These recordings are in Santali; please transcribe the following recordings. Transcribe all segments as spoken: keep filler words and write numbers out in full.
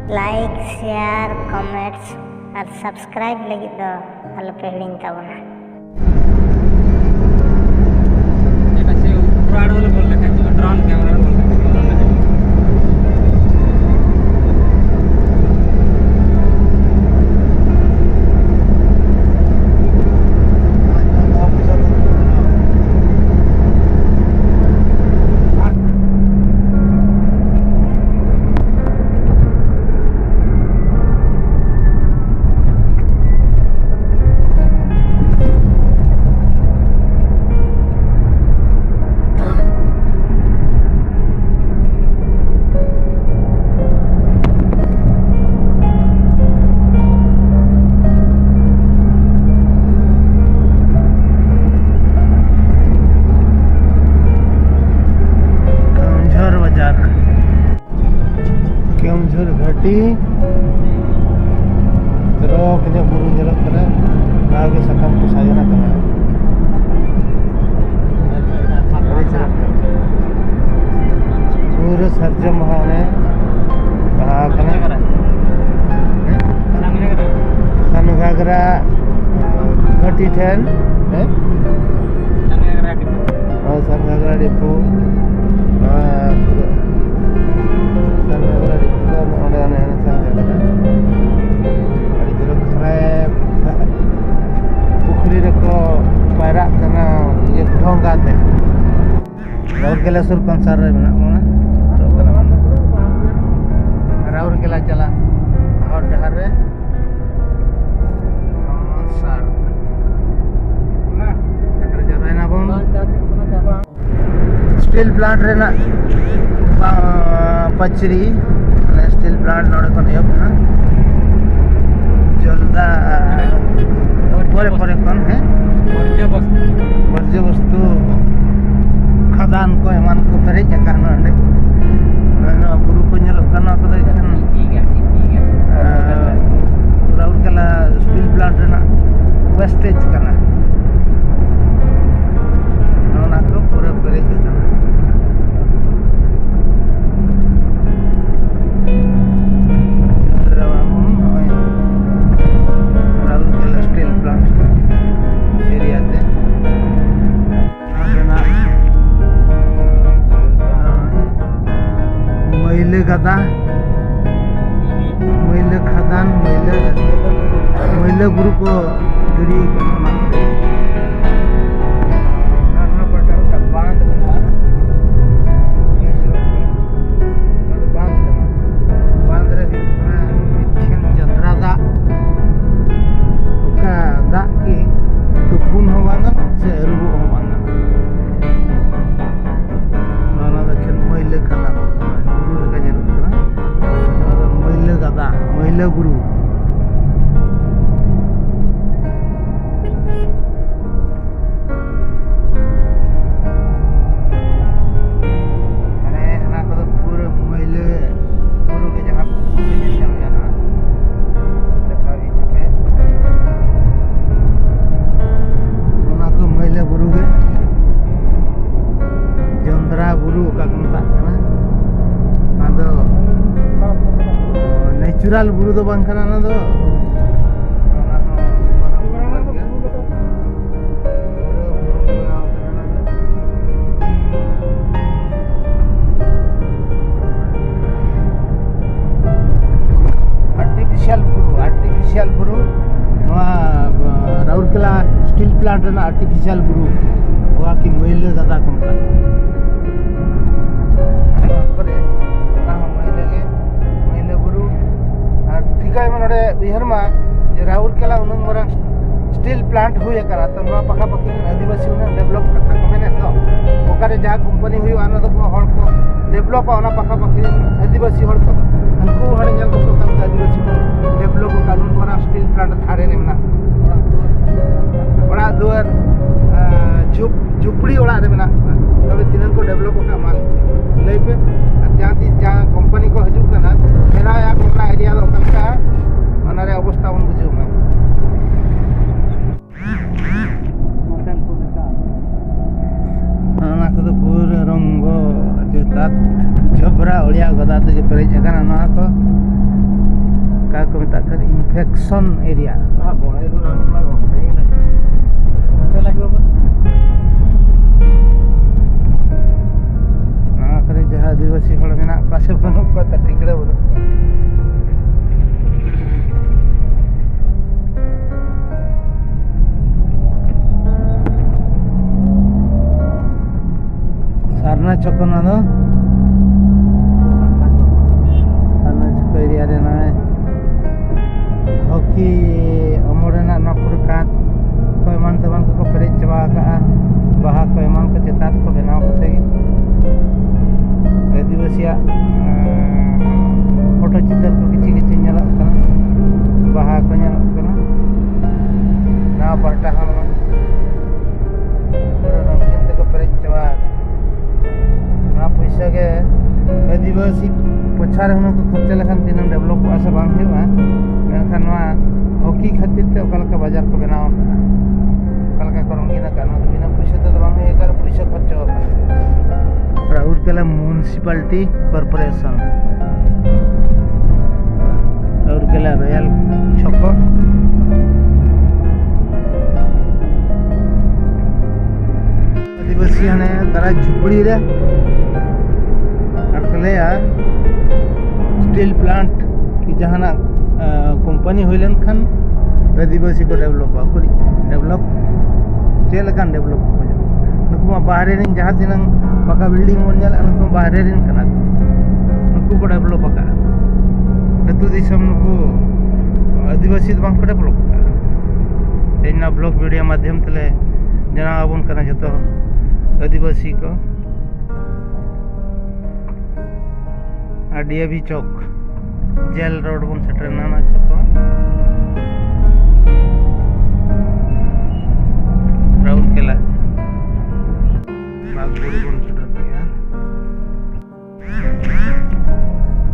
Like, share, comments ᱟᱨ subscribe ᱞᱟᱹᱜᱤᱫ ᱫᱚ ᱟᱞᱚᱯᱮ ᱦᱤᱲᱤᱧ ᱛᱟᱵᱚᱱᱟ᱾ ᱠᱮᱣᱚᱱᱡᱷᱚᱨ ᱵᱟᱡᱟᱨ, ᱠᱮᱣᱚᱱᱡᱷᱚᱨ ᱜᱷᱟᱹᱴᱤ᱾ ᱪᱚᱨᱚᱠ ᱧᱚᱜ ᱵᱩᱨᱩ ᱧᱮᱞᱚᱜ ᱠᱟᱱᱟ, ᱚᱱᱟ ᱜᱮ ᱥᱟᱠᱟᱢ ᱠᱚ ᱥᱟᱜᱮᱱ ᱟᱠᱟᱱᱟ᱾ ᱯᱩᱨᱟᱹ ᱥᱟᱨᱡᱚᱢ ᱵᱟᱦᱟ ᱚᱱᱮ ᱵᱟᱦᱟ ᱠᱟᱱᱟ᱾ ᱥᱟᱱ ᱜᱷᱟᱜᱽᱨᱟ ᱜᱷᱟᱹᱴᱤ ᱴᱷᱮᱱ, ᱦᱮᱸ? ᱦᱳᱭ, ᱥᱟᱱ ᱜᱷᱟᱜᱽᱨᱟ ᱰᱤᱯᱩ᱾ ᱱᱚᱣᱟ ᱯᱩᱨᱟᱹ ᱥᱟᱱ ᱜᱷᱟᱜᱽᱨᱟ ᱰᱤᱯᱩ ᱫᱚ ᱱᱚᱜᱼᱚ ᱱᱚᱰᱮ, ᱚᱱᱮ, ᱚᱱᱮ ᱥᱟᱱ ᱜᱷᱟᱜᱽᱨᱟ᱾ ᱟᱹᱰᱤ ᱪᱚᱨᱚᱠ ᱫᱷᱟᱨᱟ ᱯᱩᱠᱷᱨᱤ ᱨᱮᱠᱚ ᱯᱟᱭᱨᱟᱜ ᱠᱟᱱᱟ, ᱤᱭᱟᱹ, ᱰᱷᱚᱸᱜᱟ ᱛᱮ᱾ ᱨᱟᱩᱨᱠᱮᱞᱟ ᱥᱩᱨ ᱠᱚᱱᱥᱟᱨ ᱨᱮ ᱢᱮᱱᱟᱜ ᱵᱚᱱᱟ᱾ ᱨᱟᱩᱨᱠᱮᱞᱟ ᱪᱟᱞᱟᱜ ᱦᱚᱨ ᱰᱟᱦᱟᱨ ᱨᱮ ᱠᱚᱱᱥᱟᱨ᱾ ᱥᱮᱴᱮᱨ ᱡᱟᱣᱨᱟᱭᱮᱱᱟ ᱵᱚᱱ᱾ ᱥᱴᱤᱞ ᱯᱞᱟᱱᱴ ᱨᱮᱱᱟᱜ, ᱟᱸ, ᱯᱟᱹᱪᱨᱤ, ᱢᱟᱱᱮ ᱥᱴᱤᱞ ᱯᱞᱟᱱᱴ ᱱᱚᱰᱮ ᱠᱷᱚᱱ ᱮᱦᱚᱵ ᱮᱱᱟ᱾ ᱡᱚᱞᱫᱟ ᱯᱚᱨᱮ ᱯᱚᱨᱮ ᱠᱷᱚᱱ, ᱦᱮᱸ? ᱵᱚᱨᱡᱚ ᱵᱚᱥᱛᱩ᱾ ᱵᱚᱨᱡᱚ ᱵᱚᱥᱛᱩ, ᱠᱷᱟᱫᱟᱱ ᱠᱚ ᱮᱢᱟᱱ ᱠᱚ ᱯᱮᱨᱮᱡ ᱟᱠᱟᱱᱟ ᱱᱚᱰᱮ᱾ ᱱᱚᱣᱟ ᱵᱩᱨᱩ ᱠᱚ ᱧᱮᱞᱚᱜ ᱠᱟᱱᱟ, ᱱᱚᱣᱟ ᱠᱚᱫᱚ ᱮᱠᱷᱟᱱ, ᱟᱸ, ᱨᱟᱩᱨᱠᱮᱞᱟ ᱥᱴᱤᱞ ᱯᱞᱟᱱᱴ ᱨᱮᱱᱟᱜ ᱣᱮᱥᱴᱮᱡᱽ ᱠᱟᱱᱟ᱾ ᱱᱚᱜᱼᱚ ᱱᱟ ᱠᱚ ᱯᱩᱨᱟᱹ ᱯᱮᱨᱮᱡ ᱟᱠᱟᱱᱟ᱾ ᱫᱟ᱾ ᱢᱟᱹᱭᱞᱟᱹ ᱠᱷᱟᱫᱟᱱ, ᱢᱟᱹᱭᱞᱟᱹ, ᱢᱟᱹᱭᱞᱟᱹ ᱵᱩᱨᱩ ᱠᱚ ᱜᱤᱰᱤ ᱠᱟᱱᱟ ᱚᱱᱟ ᱠᱚᱨᱮ᱾ ᱟᱨ ᱱᱚᱣᱟ ᱯᱟᱦᱴᱟ ᱢᱤᱫᱴᱟᱝ ᱵᱟᱸᱫᱷ ᱢᱮᱱᱟᱜᱼᱟ᱾ ᱱᱚᱣᱟ ᱫᱚ ᱵᱟᱸᱫᱷ ᱠᱟᱱᱟ᱾ ᱵᱟᱸᱫᱷ ᱨᱮ ᱦᱩᱭᱩᱜ ᱠᱟᱱᱟ ᱮᱠᱷᱮᱱ ᱡᱚᱸᱫᱽᱨᱟ ᱫᱟᱜ᱾ ᱚᱠᱟ ᱫᱟᱜ ᱜᱮ ᱛᱩᱯᱩᱱ ᱦᱚᱸ ᱵᱟᱝᱟ ᱥᱮ ᱟᱹᱨᱩᱵᱚᱜ ᱦᱚᱸ ᱵᱟᱝᱟ᱾ ᱱᱚᱣᱟ ᱫᱚ ᱮᱠᱷᱮᱱ ᱢᱟᱹᱭᱞᱟᱹ ᱠᱟᱱᱟ᱾ ᱵᱩᱨᱩ ᱞᱮᱠᱟ ᱧᱮᱞᱚᱜ ᱠᱟᱱᱟ᱾ ᱱᱚᱣᱟ ᱫᱚ ᱢᱟᱹᱭᱞᱟᱹ ᱜᱟᱫᱟ, ᱢᱟᱹᱭᱞᱟᱹ ᱵᱩᱨᱩ᱾ ᱢᱟᱱᱮ ᱚᱱᱟ ᱠᱚᱫᱚ ᱯᱩᱨᱟᱹ ᱢᱟᱹᱭᱞᱟᱹ ᱵᱩᱨᱩ ᱜᱮ, ᱡᱟᱦᱟᱸ ᱵᱩᱨᱩ ᱜᱮ ᱧᱮᱞ ᱧᱟᱢᱚᱜᱼᱟ᱾ ᱫᱮᱠᱷᱟᱣ ᱤᱧ ᱯᱮ᱾ ᱚᱱᱟ ᱠᱚ ᱢᱟᱹᱭᱞᱟᱹ ᱵᱩᱨᱩ ᱜᱮ, ᱡᱚᱸᱫᱽᱨᱟ ᱵᱩᱨᱩ ᱚᱠᱟ ᱠᱚ ᱢᱮᱛᱟᱜ ᱠᱟᱱᱟ, ᱚᱱᱟ ᱫᱚ ᱱᱮᱪᱩᱨᱟᱞ ᱵᱩᱨᱩ ᱫᱚ ᱵᱟᱝ ᱠᱟᱱᱟ, ᱚᱱᱟ ᱫᱚ ᱚᱱᱟ ᱦᱚᱸ ᱢᱟᱨᱟᱝ ᱵᱩᱨᱩ ᱠᱟᱱ ᱜᱮᱭᱟ᱾ ᱯᱩᱨᱟᱹ ᱵᱩᱨᱩ ᱵᱮᱱᱟᱣ ᱠᱟᱱᱟ ᱚᱱᱟ ᱫᱚ᱾ ᱟᱨᱴᱤᱯᱷᱤᱥᱤᱭᱟᱞ ᱵᱩᱨᱩ, ᱟᱨᱴᱤᱯᱷᱤᱥᱤᱭᱟᱞ ᱵᱩᱨᱩ, ᱱᱚᱣᱟ, ᱟᱸ, ᱨᱟᱩᱨᱠᱮᱞᱟ ᱥᱴᱤᱞ ᱯᱞᱟᱱᱴ ᱨᱮᱱᱟᱜ ᱟᱨᱴᱤᱯᱷᱤᱥᱤᱭᱟᱞ ᱵᱩᱨᱩ, ᱱᱚᱣᱟ ᱠᱤ ᱢᱟᱹᱭᱞᱟᱹ ᱜᱟᱫᱟ ᱠᱚ ᱢᱮᱛᱟᱜᱼᱟ᱾ ᱱᱚᱣᱟ ᱠᱚᱨᱮ, ᱚᱱᱟ ᱦᱚᱸ ᱢᱟᱹᱭᱞᱟᱹ ᱜᱮ, ᱢᱟᱹᱭᱞᱟᱹ ᱵᱩᱨᱩ᱾ ᱟᱨ ᱴᱷᱤᱠᱟᱹᱭ ᱢᱮ ᱱᱚᱰᱮ, ᱩᱭᱦᱟᱹᱨ ᱢᱟ ᱡᱮ ᱨᱟᱩᱨᱠᱮᱞᱟ ᱩᱱᱟᱹᱜ ᱢᱟᱨᱟᱝ ᱥᱴᱤᱞ ᱯᱞᱟᱱᱴ ᱦᱩᱭ ᱟᱠᱟᱱᱟ, ᱛᱚ ᱱᱚᱣᱟ ᱯᱟᱠᱟ ᱯᱟᱠᱤ ᱨᱮᱱ ᱟᱹᱫᱤᱵᱟᱹᱥᱤ ᱩᱱᱟᱹᱜ ᱰᱮᱵᱷᱞᱚᱯ ᱠᱟᱛᱷᱟ ᱠᱚ ᱢᱮᱱᱮᱫ ᱫᱚ, ᱚᱠᱟᱨᱮ ᱡᱟ ᱠᱳᱢᱯᱟᱱᱤ ᱦᱩᱭᱩᱜᱼᱟ, ᱚᱱᱟ ᱫᱚ ᱦᱚᱲ ᱠᱚ ᱰᱮᱵᱷᱞᱚᱯᱟ, ᱚᱱᱟ ᱯᱟᱠᱟ ᱯᱟᱠᱤ ᱨᱮᱱ ᱟᱹᱫᱤᱵᱟᱹᱥᱤ ᱦᱚᱲ ᱠᱚᱫᱚ᱾ ᱩᱱᱠᱩ ᱦᱚᱲ ᱧᱮᱞ ᱠᱚ ᱠᱟᱱ ᱟᱹᱫᱤᱵᱟᱹᱥᱤ ᱠᱚ ᱰᱮᱵᱷᱞᱚᱯ ᱟᱠᱟᱫ ᱱᱩᱱ ᱢᱟᱨᱟᱝ ᱥᱴᱤᱞ ᱯᱞᱟᱱᱴ ᱫᱷᱟᱨᱮ ᱨᱮ ᱢᱮᱱᱟᱜ ᱚᱲᱟᱜ ᱫᱩᱣᱟᱹᱨ, ᱟᱸ, ᱡᱷᱩᱯ-, ᱡᱷᱩᱯᱲᱤ ᱚᱲᱟᱜ ᱨᱮ ᱢᱮᱱᱟᱜ ᱠᱚᱣᱟ᱾ ᱛᱚᱵᱮ ᱛᱤᱱᱟᱹᱜ ᱠᱚ ᱰᱮᱵᱷᱞᱚᱯ ᱟᱠᱟᱫ, ᱢᱟ ᱞᱟᱹᱭ ᱯᱮ᱾ ᱟᱨ ᱡᱟᱦᱟᱸ ᱛᱤᱥ ᱡᱟᱦᱟᱸ ᱠᱳᱢᱯᱟᱱᱤ ᱠᱚ ᱦᱤᱡᱩᱜ ᱠᱟᱱᱟ, ᱵᱮᱱᱟᱣᱮᱫᱼᱟ ᱠᱚ, ᱚᱱᱟ ᱮᱨᱤᱭᱟ ᱫᱚ ᱚᱠᱟ ᱞᱮᱠᱟ, ᱚᱱᱟ ᱨᱮᱭᱟᱜ ᱚᱵᱚᱥᱛᱟ ᱵᱚᱱ ᱵᱩᱡᱷᱟᱹᱣ ᱢᱟ᱾ ᱚᱱᱟ ᱠᱚᱫᱚ ᱯᱩᱨᱟᱹ ᱨᱚᱝᱜᱚ ᱡᱚᱛᱟᱛ ᱡᱚᱵᱽᱨᱟ ᱚᱲᱤᱭᱟ ᱜᱚᱫᱟ ᱛᱮᱜᱮ ᱯᱮᱨᱮᱡ ᱟᱠᱟᱱᱟ ᱱᱚᱣᱟ ᱠᱚ᱾ ᱚᱠᱟ ᱠᱚ ᱢᱮᱛᱟᱜ ᱠᱟᱱᱟ ᱤᱱᱯᱷᱮᱠᱥᱚᱱ ᱮᱨᱤᱭᱟ᱾ ᱱᱚᱣᱟ ᱠᱚᱨᱮ ᱡᱟᱦᱟᱸ ᱟᱹᱫᱤᱵᱟᱹᱥᱤ ᱦᱚᱲ ᱢᱮᱱᱟᱜ ᱠᱚᱣᱟ ᱥᱮ ᱵᱟᱹᱱᱩᱜ ᱠᱚᱣᱟ, ᱛᱟᱨ ᱴᱷᱤᱠᱟᱹᱱᱟ ᱵᱟᱹᱱᱩᱜ ᱠᱚᱣᱟ᱾ ᱥᱟᱨᱱᱟ ᱪᱚᱠ ᱠᱟᱱᱟ ᱫᱚ᱾ ᱥᱟᱨᱱᱟ ᱪᱚᱠ ᱮᱨᱤᱭᱟ ᱨᱮ ᱱᱚᱜᱼᱚᱭ ᱦᱚᱠᱤ ᱚᱢᱚᱞ ᱨᱮᱱᱟᱜ ᱱᱚᱣᱟ ᱯᱩᱨᱟᱹ ᱠᱟᱸᱛ ᱠᱚ ᱮᱢᱟᱱ ᱛᱮᱢᱟᱱ ᱠᱚᱠᱚ ᱯᱮᱨᱮᱡ ᱪᱟᱵᱟ ᱟᱠᱟᱫᱼᱟ᱾ ᱵᱟᱦᱟ ᱠᱚ ᱮᱢᱟᱱ ᱠᱚ ᱪᱮᱛᱟᱱ ᱠᱚ ᱵᱮᱱᱟᱣ ᱠᱟᱛᱮ ᱜᱮ ᱟᱹᱫᱤᱵᱟᱹᱥᱤᱭᱟᱜ, ᱮᱸ, ᱯᱷᱳᱴᱳ ᱪᱤᱛᱟᱹᱨ ᱠᱚ ᱠᱤᱪᱷᱤ ᱠᱤᱪᱷᱤ ᱧᱮᱞᱚᱜ ᱠᱟᱱᱟ, ᱵᱟᱦᱟ ᱠᱚ ᱧᱮᱞᱚᱜ ᱠᱟᱱᱟ᱾ ᱱᱚᱣᱟ ᱯᱟᱦᱴᱟ ᱦᱚᱸ ᱱᱚᱜᱼᱚᱭ ᱯᱩᱨᱟᱹ ᱨᱚᱝᱜᱤᱱ ᱛᱮᱠᱚ ᱯᱮᱨᱮᱡ ᱪᱟᱵᱟ ᱟᱠᱟᱱᱟ᱾ ᱱᱚᱣᱟ ᱯᱚᱭᱥᱟ ᱜᱮ ᱟᱹᱫᱤᱵᱟᱹᱥᱤ ᱯᱚᱪᱷᱟ ᱨᱮ ᱦᱩᱱᱟᱹᱝ ᱠᱚ ᱠᱷᱚᱨᱪᱟ ᱞᱮᱠᱷᱟᱱ ᱛᱤᱱᱟᱹᱝ ᱰᱮᱵᱷᱞᱚᱯᱚᱜᱼᱟ ᱥᱮ ᱵᱟᱝ ᱦᱩᱭᱩᱜᱼᱟ, ᱢᱮᱱᱠᱷᱟᱱ ᱱᱚᱣᱟ ᱦᱚᱠᱤ ᱠᱷᱟᱹᱛᱤᱨ ᱛᱮ ᱚᱠᱟ ᱞᱮᱠᱟ ᱵᱟᱡᱟᱨ ᱠᱚ ᱵᱮᱱᱟᱣ ᱟᱠᱟᱫᱼᱟ, ᱚᱠᱟ ᱞᱮᱠᱟ ᱠᱚ ᱨᱚᱝᱜᱤᱱ ᱟᱠᱟᱫᱼᱟ, ᱱᱚᱣᱟ ᱫᱚ ᱵᱤᱱᱟᱹ ᱯᱚᱭᱥᱟ ᱛᱮᱫᱚ ᱵᱟᱝ ᱦᱩᱭᱩᱜᱼᱟ, ᱚᱠᱟᱨᱮ ᱯᱚᱭᱥᱟ ᱠᱷᱚᱨᱪᱟ ᱟᱠᱟᱱᱟ᱾ ᱨᱟᱩᱨᱠᱮᱞᱟ ᱢᱩᱱᱥᱤᱯᱟᱞᱤᱴᱤ ᱠᱚᱨᱯᱳᱨᱮᱥᱚᱱ, ᱨᱟᱩᱨᱠᱮᱞᱟ ᱨᱚᱭᱟᱞ ᱪᱷᱚᱠᱚ᱾ ᱟᱹᱫᱤᱵᱟᱹᱥᱤ ᱦᱟᱱᱮ ᱛᱟᱨᱟ ᱡᱷᱩᱯᱲᱤ ᱨᱮ, ᱟᱨ ᱠᱚ ᱞᱟᱹᱭᱟ ᱥᱴᱤᱞ ᱯᱞᱟᱱᱴ ᱠᱤ ᱡᱟᱦᱟᱱᱟᱜ, ᱟᱸ, ᱠᱳᱢᱯᱟᱱᱤ ᱦᱩᱭ ᱞᱮᱱᱠᱷᱟᱱ ᱟᱹᱫᱤᱵᱟᱹᱥᱤ ᱠᱚ ᱰᱮᱵᱷᱞᱚᱯᱚᱜᱼᱟ᱾ ᱩᱠᱩᱨᱤᱡ ᱰᱮᱵᱷᱞᱚᱯ, ᱪᱮᱫ ᱞᱮᱠᱟᱱ ᱰᱮᱵᱷᱞᱚᱯ ᱠᱚ ᱠᱷᱚᱡᱚᱜᱼᱟ? ᱱᱩᱠᱩ ᱢᱟ ᱵᱟᱦᱨᱮ ᱨᱮᱱ ᱡᱟᱦᱟᱸ ᱛᱤᱱᱟᱹᱝ ᱯᱟᱠᱟ ᱵᱤᱞᱰᱤᱝ ᱵᱚᱱ ᱧᱮᱞᱮᱫᱼᱟ, ᱱᱩᱠᱩ ᱵᱟᱦᱨᱮ ᱨᱮᱱ ᱠᱟᱱᱟ ᱠᱚ, ᱱᱩᱠᱩ ᱠᱚ ᱰᱮᱵᱷᱞᱚᱯ ᱟᱠᱟᱫᱼᱟ᱾ ᱟᱹᱛᱩ ᱫᱤᱥᱚᱢ ᱱᱩᱠᱩ ᱟᱹᱫᱤᱵᱟᱹᱥᱤ ᱫᱚ ᱵᱟᱝ ᱠᱚ ᱰᱮᱵᱷᱞᱚᱯ ᱟᱠᱟᱫᱼᱟ᱾ ᱛᱮᱦᱮᱧ ᱱᱚᱣᱟ ᱵᱞᱚᱜ ᱵᱷᱤᱰᱤᱭᱳ ᱢᱟᱫᱽᱫᱷᱚᱢ ᱛᱮᱞᱮ ᱡᱟᱱᱟᱣ ᱟᱵᱚᱱ ᱠᱟᱱᱟ ᱡᱷᱚᱛᱚ ᱟᱹᱫᱤᱵᱟᱹᱥᱤ ᱠᱚ᱾ ᱟᱨ ᱰᱤ ᱮ ᱵᱷᱤ ᱪᱚᱠ, ᱡᱮᱞ ᱨᱳᱰ ᱵᱚᱱ ᱥᱮᱴᱮᱨᱱᱟ, ᱱᱚᱣᱟ ᱪᱚᱠ ᱫᱚ ᱨᱟᱩᱨᱠᱮᱞᱟ᱾ ᱵᱟᱜᱽᱵᱚᱲᱤ ᱵᱚᱱ ᱥᱮᱴᱮᱨ ᱠᱮᱜᱼᱟ᱾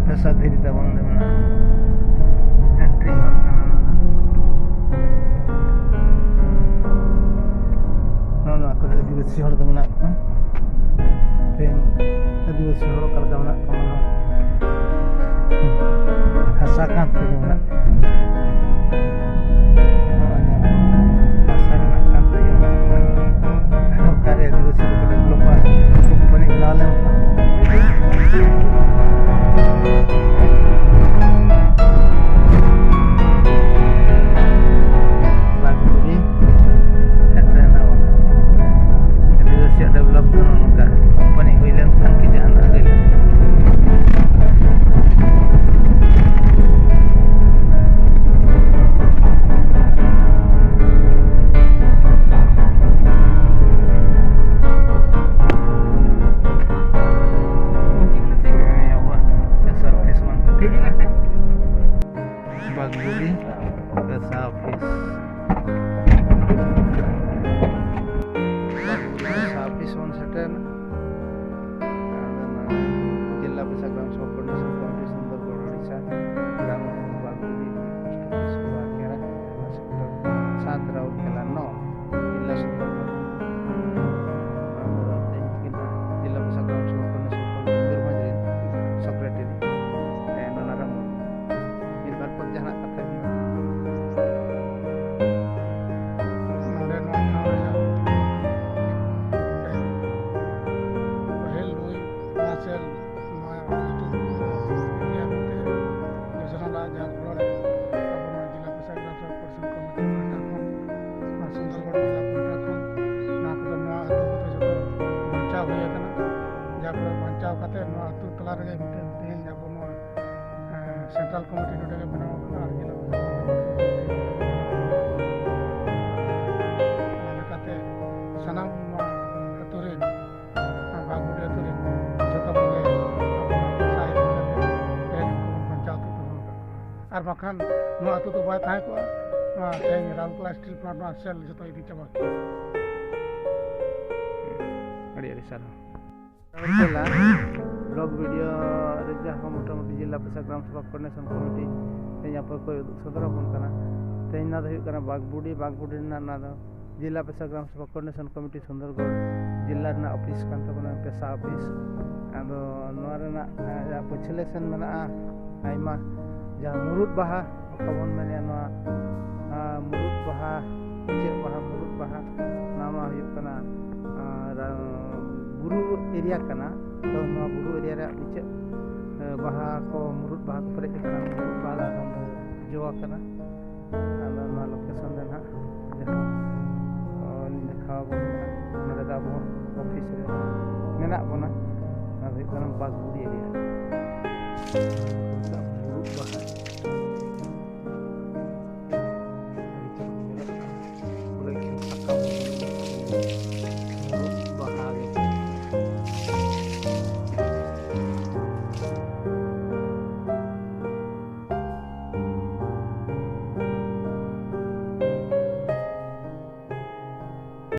ᱯᱮᱥᱟ ᱫᱷᱤᱨᱤ ᱛᱟᱵᱚᱱ ᱚᱸᱰᱮ ᱢᱮᱱᱟᱜᱼᱟ᱾ ᱮᱱᱴᱨᱤ ᱦᱚᱨ ᱠᱟᱱᱟ ᱱᱚᱣᱟ ᱫᱚ᱾ ᱱᱚᱜᱼᱚ ᱱᱚᱣᱟ ᱠᱚᱨᱮ ᱟᱹᱫᱤᱵᱟᱹᱥᱤ ᱦᱚᱲ ᱫᱚ ᱢᱮᱱᱟᱜ ᱠᱚᱣᱟ᱾ ᱛᱮᱦᱮᱧ ᱟᱹᱫᱤᱵᱟᱹᱥᱤ ᱦᱚᱲ ᱚᱠᱟ ᱞᱮᱠᱟ ᱢᱮᱱᱟᱜ ᱠᱚᱣᱟ, ᱱᱚᱣᱟ ᱦᱟᱥᱟ ᱠᱟᱸᱛ ᱨᱮᱜᱮ ᱢᱮᱱᱟᱜ ᱠᱚᱣᱟ᱾ ᱱᱚᱜᱼᱚᱭ ᱧᱮᱞ ᱢᱮ, ᱦᱟᱥᱟ ᱨᱮᱱᱟᱜ ᱠᱟᱸᱛ ᱨᱮᱜᱮ ᱢᱮᱱᱟᱜ ᱠᱚᱣᱟ᱾ ᱚᱠᱟᱨᱮ ᱟᱹᱫᱤᱵᱟᱹᱥᱤ ᱫᱚᱠᱚ ᱰᱮᱵᱷᱞᱚᱯᱟ, ᱠᱳᱢᱯᱟᱱᱤ ᱵᱮᱱᱟᱣ ᱞᱮᱱᱠᱷᱟᱱ ᱥᱮᱱᱴᱨᱟᱞ ᱠᱚᱢᱤᱴᱤ ᱱᱚᱰᱮ ᱜᱮ ᱵᱮᱱᱟᱣ ᱟᱠᱟᱱᱟ ᱟᱨ ᱡᱮᱞᱟ ᱚᱱᱟ ᱞᱮᱠᱟᱛᱮ ᱥᱟᱱᱟᱢ ᱟᱹᱛᱩ ᱨᱮᱱ ᱵᱟᱜᱽᱢᱩᱰᱤ ᱟᱹᱛᱩ ᱨᱮᱱ ᱡᱚᱛᱚ ᱠᱚᱜᱮ ᱟᱵᱚ ᱱᱚᱣᱟ ᱥᱟᱭ ᱞᱮᱠᱟᱛᱮ ᱛᱮᱦᱮᱧ ᱵᱚᱱ ᱵᱟᱧᱪᱟᱣ ᱛᱮ ᱫᱚᱦᱚ ᱟᱠᱟᱫ ᱠᱚᱣᱟ᱾ ᱟᱨ ᱵᱟᱠᱷᱟᱱ ᱱᱚᱣᱟ ᱟᱹᱛᱩ ᱫᱚ ᱵᱟᱭ ᱛᱟᱦᱮᱸ ᱠᱚᱜᱼᱟ᱾ ᱱᱚᱣᱟ ᱛᱮᱦᱮᱧ ᱨᱟᱣᱩᱨᱠᱮᱞᱟ ᱥᱴᱤᱞ ᱯᱞᱟᱱᱴ ᱱᱚᱣᱟ ᱥᱮᱞ ᱡᱚᱛᱚ ᱤᱫᱤ ᱪᱟᱵᱟ ᱠᱮᱭᱟ᱾ ᱟᱹᱰᱤ ᱟᱹᱰᱤ ᱥᱟᱨᱦᱟᱣ᱾ ᱨᱟᱣᱩᱨᱠᱮᱞᱟ ᱵᱞᱚᱠ ᱵᱤᱰᱤᱳ ᱨᱮ ᱡᱟᱦᱟᱸ ᱢᱚᱴᱟᱢᱩᱴᱤ ᱡᱮᱞᱟ ᱯᱚᱨᱤᱥᱚᱫ ᱜᱨᱟᱢ ᱥᱚᱵᱷᱟ ᱠᱳᱚᱨᱰᱤᱱᱮᱥᱚᱱ ᱠᱚᱢᱤᱴᱤ ᱛᱮᱦᱮᱧ ᱟᱯᱮ ᱠᱚ ᱩᱫᱩᱜ ᱥᱚᱫᱚᱨ ᱟᱵᱚᱱ ᱠᱟᱱᱟ᱾ ᱛᱮᱦᱮᱧ ᱱᱚᱣᱟ ᱫᱚ ᱦᱩᱭᱩᱜ ᱠᱟᱱᱟ ᱵᱟᱜᱽᱵᱩᱰᱤ, ᱵᱟᱜᱽᱵᱩᱰᱤ ᱨᱮᱱᱟᱜ ᱱᱚᱣᱟ ᱫᱚ ᱡᱮᱞᱟ ᱯᱚᱨᱤᱥᱚᱫ ᱜᱨᱟᱢ ᱥᱚᱵᱷᱟ ᱠᱳᱚᱨᱰᱤᱱᱮᱥᱚᱱ ᱠᱚᱢᱤᱴᱤ ᱥᱩᱱᱫᱚᱨᱜᱚᱲ ᱡᱮᱞᱟ ᱨᱮᱱᱟᱜ ᱚᱯᱷᱤᱥ ᱠᱟᱱ ᱛᱟᱵᱚᱱᱟ, ᱯᱮᱥᱟ ᱚᱯᱷᱤᱥ᱾ ᱟᱫᱚ ᱱᱚᱣᱟ ᱨᱮᱱᱟᱜ ᱡᱟᱦᱟᱸ ᱯᱟᱹᱪᱷᱞᱟᱹ ᱥᱮᱱ ᱢᱮᱱᱟᱜᱼᱟ ᱟᱭᱢᱟ ᱡᱟᱦᱟᱸ ᱢᱩᱨᱩᱫ ᱵᱟᱦᱟ ᱚᱠᱟ ᱵᱚᱱ ᱢᱮᱱᱮᱫᱼᱟ, ᱱᱚᱣᱟ ᱢᱩᱨᱩᱫ ᱵᱟᱦᱟ ᱪᱮᱫ ᱵᱟᱦᱟ? ᱢᱩᱨᱩᱫ ᱵᱟᱦᱟ ᱱᱚᱣᱟ ᱢᱟ ᱦᱩᱭᱩᱜ ᱠᱟᱱᱟ ᱵᱩᱨᱩ ᱮᱨᱤᱭᱟ ᱠᱟᱱᱟ᱾ ᱛᱚ ᱱᱚᱣᱟ ᱵᱩᱨᱩ ᱮᱨᱤᱭᱟ ᱨᱮᱭᱟᱜ ᱤᱪᱟᱹᱜ ᱵᱟᱦᱟ ᱠᱚ, ᱢᱩᱨᱩᱫ ᱵᱟᱦᱟ ᱠᱚ ᱯᱮᱨᱮᱡ ᱟᱠᱟᱱᱟ᱾ ᱢᱩᱨᱩᱫ ᱵᱟᱦᱟ ᱫᱚ ᱟᱫᱚ ᱡᱚ ᱟᱠᱟᱱᱟ᱾ ᱟᱫᱚ ᱱᱚᱣᱟ ᱞᱳᱠᱮᱥᱚᱱ ᱨᱮ ᱱᱟᱦᱟᱜ ᱡᱟᱦᱟᱸ ᱞᱤᱧ ᱫᱮᱠᱷᱟᱣ ᱟᱵᱚᱱ ᱠᱟᱱᱟ, ᱱᱚᱰᱮ ᱫᱚ ᱟᱵᱚ ᱚᱯᱷᱤᱥ ᱨᱮ ᱢᱮᱱᱟᱜ ᱵᱚᱱᱟ᱾ ᱚᱱᱟ ᱫᱚ ᱦᱩᱭᱩᱜ ᱠᱟᱱᱟ ᱵᱟᱜᱽᱵᱩᱲᱤ ᱮᱨᱤᱭᱟ᱾ ᱢᱩᱨᱩᱫ ᱵᱟᱦᱟ